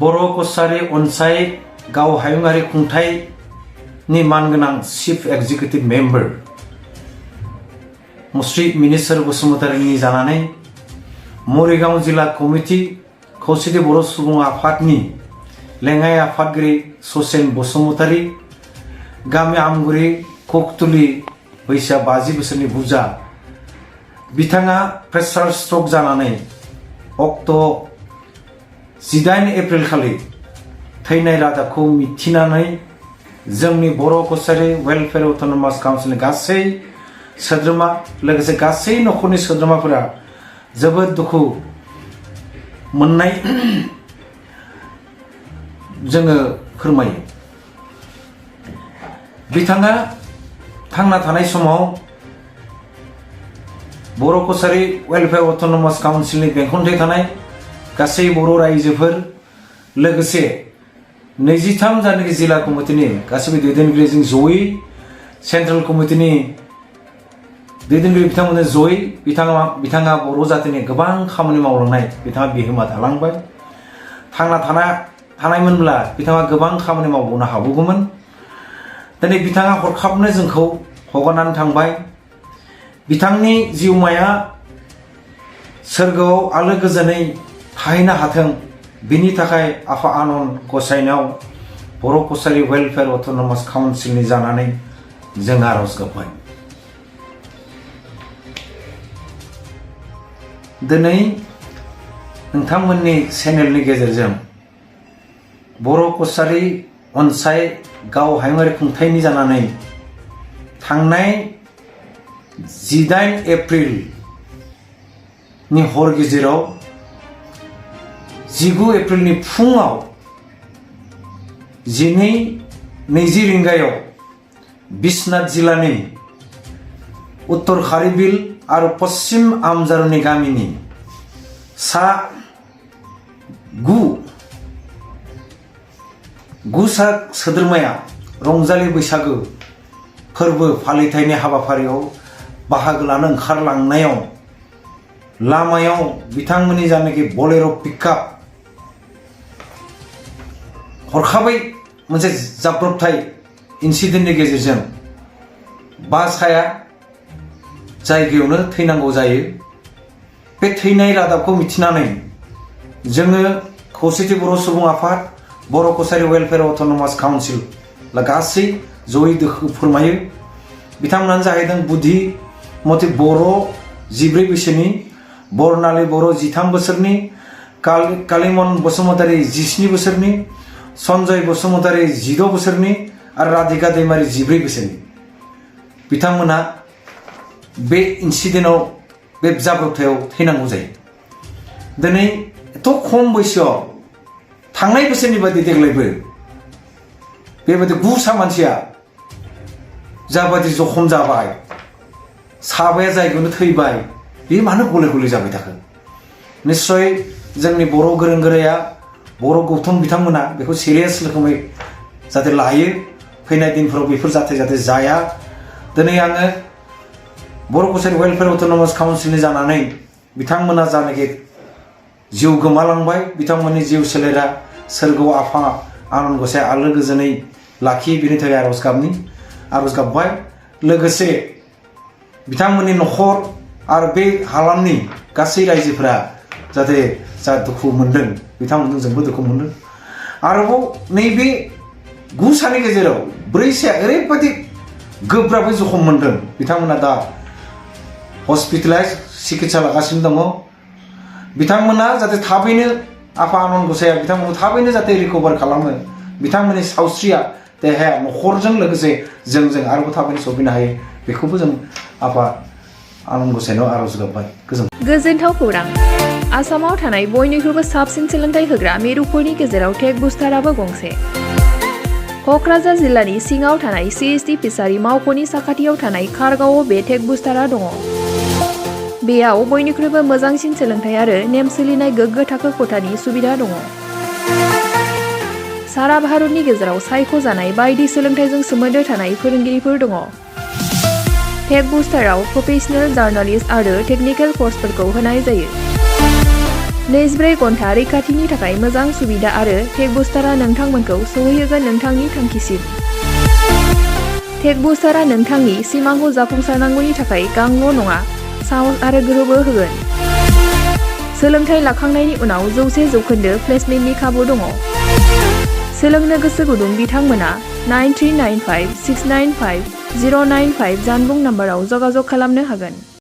बर' कछारी अनसाय गाव हायुङारि खुंथायनि मानगोनां चिफ एक्जिकिउटिभ मेम्बार मुस्रि मिनिस्टार बसुमतारीनि जानानै मरिगाव जिल्ला कमिटि खौसेथि बर' सुबुं आफादनि लेङाइ आफादगिरि ससेन बसुमतारी गामि आमगुरि ककतुली बैसोआ 50 बोसोरनि बुजा बिथाङा प्रेसार स्ट्रक जानानै अक्ट' 18 एप्रिल खालि थैनाय रादाबखौ मिथिनानै जोंनि बर' कछारी वेलफेयार अट'नमास काउन्सिलनि गासै सोद्रोमा लोगोसे गासै नखरनि सोद्रोमाफोरा जोबोद दुखु मोननाय जोङो फोरमायो। बिथाङा थांना थानाय समाव बर' कछारी वेलफेयार अट'नमास काउन्सिलनि बेंखनथाय थानाय गासै बर' रायजोफोर लोगोसे 23 जानोखि जिल्ला कमिटिनि गासैबो दैदेनगिरिजों जयै सेन्ट्रेल कमिटिनि दैदेनगिरि बिथांमोनजों जयै बिथाङा बर' जातिनि गोबां खामानि मावलांनाय बिथाङा बिहोमा दालांबाय। थांना थानायमोनब्ला बिथाङा गोबां खामानि मावबावनो हागौमोन। दिनै बिथाङा हरखाबनो जोंखौ हगारनानै थांबाय। बिथांनि जिउमाया सोरगोआव आलो गोजोनै थाहैनो हाथों बिनि थाखाय आफा आनान गसाइनाव बर' कछारी वेलफेयार अट'नमास काउन्सिलनि जानानै जों आरज गाबबाय। दिनै नोंथांमोननि चेनेलनि गेजेरजों बर' कछारी अनसाय गाव हायुङारि खुंथायनि जानानै थांनाय 18 एप्रिलनि हर गेजेराव 19 एप्रिलनि फुङाव 12:20 रिंगायाव बिश्वनाथ जिल्लानि उत्तर खारिबिल आरो पश्चिम आमजारुनि गामिनि सा 9 सोद्रोमाया रंजालि बैसागो फोरबो फालिथायनि हाबाफारियाव बाहागो लानो ओंखारलांनायाव लामायाव बिथांमोननि जानाखि बलेर' पिकआप हरखाबै मोनसे जाब्रबथाय इन्सिडेन्टनि गेजेरजों बासाया जायगायावनो थैनांगौ जायो। बे थैनाय रादाबखौ मिथिनानै जोङो खौसेथि बर' सुबुं आफाद बर' कछारी वेलफेयार अट'नमास काउन्सिल गासै जयै दुखु फोरमायो। बिथांमोनानो जाहैदों बुद्धि मथि बर' 14 बोसोरनि, बरनालि बर' 13 बोसोरनि, कालिमन बसुमतारी 17 बोसोरनि, सन्जय बसुमतारी 16 बोसोरनि आरो राधिका दैमारी 14 बोसोरनि। बिथांमोना बे इन्सिडेन्टआव बे जाब्रबथायाव थैनांगौ जायो। दिनै एथ' खम बैसोआव थांनाय बोसोरनि बायदि देग्लायबो बेबायदि 9 मानसिया जाबादि जखम जाबाय, साबाया जायगायावनो थैबाय, बे मानो गले गले जाबाय थाखो? निस्सय जोंनि बर' गोरों गोराया बर' गौथुम बिथांमोना बेखौ सिरियास रोखोमै जाहाथे लायो, फैनाय दिनफोराव बेफोर जाहाथे जाया। दिनै आङो बर' कछारी वेलफेयार अट'नमास काउन्सिलनि जानानै बिथांमोना जानाखि जिउ गोमालांबाय, बिथांमोननि जिउ सोलेरा सोरगोआव आफा आनान गसाइया आलो गोजोनै लाखियो बिनि थाखाय आरज गाबबाय। लोगोसे बिथांमोननि नखर आरो बे हालामनि गासै रायजोफोरा जाहाथे जा दुखु मोनदों बिथांमोनजों जोंबो दुखु मोनदों। आरोबाव नैबे 9 साननि गेजेराव 4 साया ओरैबायदि गोब्राबै जखम मोनदों, बिथांमोना दा हस्पिटेलाइज सिकित्सा लागासिनो दङ। बिथांमोना जाहाथे थाबैनो आफा आनान गसाइया बिथांमोनखौ थाबैनो जाहाथे रिकभार खालामो, बिथांमोननि सावस्रिया देहाया नखरजों लोगोसे जोंजों आरोबाव थाबैनो सफैनो हायो, बेखौबो जों आफा आनान गसाइनाव आरज गाबबाय। गोजोनथाव खौरां। आसामाव थानाय बयनिख्रुइबो साबसिन सोलोंथाइ होग्रा मिरुफोरनि गेजेराव टेक बुस्टाराबो गंसे। क'क्राझार जिल्लानि सिङाव थानाय CST फिसारि मावख'नि साखाथियाव थानाय खारगावआव बे टेक बुस्टारा दङ। बेयाव बयनिख्रुइबो मोजांसिन सोलोंथाइ आरो नेम सोलिनाय गोग्गो थाखो खथानि सुबिदा दङ। सारा भारतनि गेजेराव सायख'जानाय बायदि सोलोंथाइजों सोमोन्दो थानाय फोरोंगिरिफोर दङ। टेक बुस्टाराव प्रफेशनेल, जार्नालिस्ट आरो टेकनिकेल कर्सफोरखौ होनाय जायो। 24 घन्टा रैखाथिनि थाखाय मोजां सुबिदा आरो टेक बुस्टारआ नोंथांमोनखौ सौहैहोगोन नोंथांनि थांखिसिम। टेक बुस्टारआ नोंथांनि सिमांखौ जाफुंसारनांगौनि थाखाय गांल' नङा, साहस आरो गोहोबो होगोन। सोलोंथाइ लाखांनायनि उनाव 100% प्लेसमेन्टनि खाबु दङ। सोलोंनो गोसो गुदुं बिथांमोना 9395 695 095 जानबुं नाम्बाराव जगाजग खालामनो हागोन।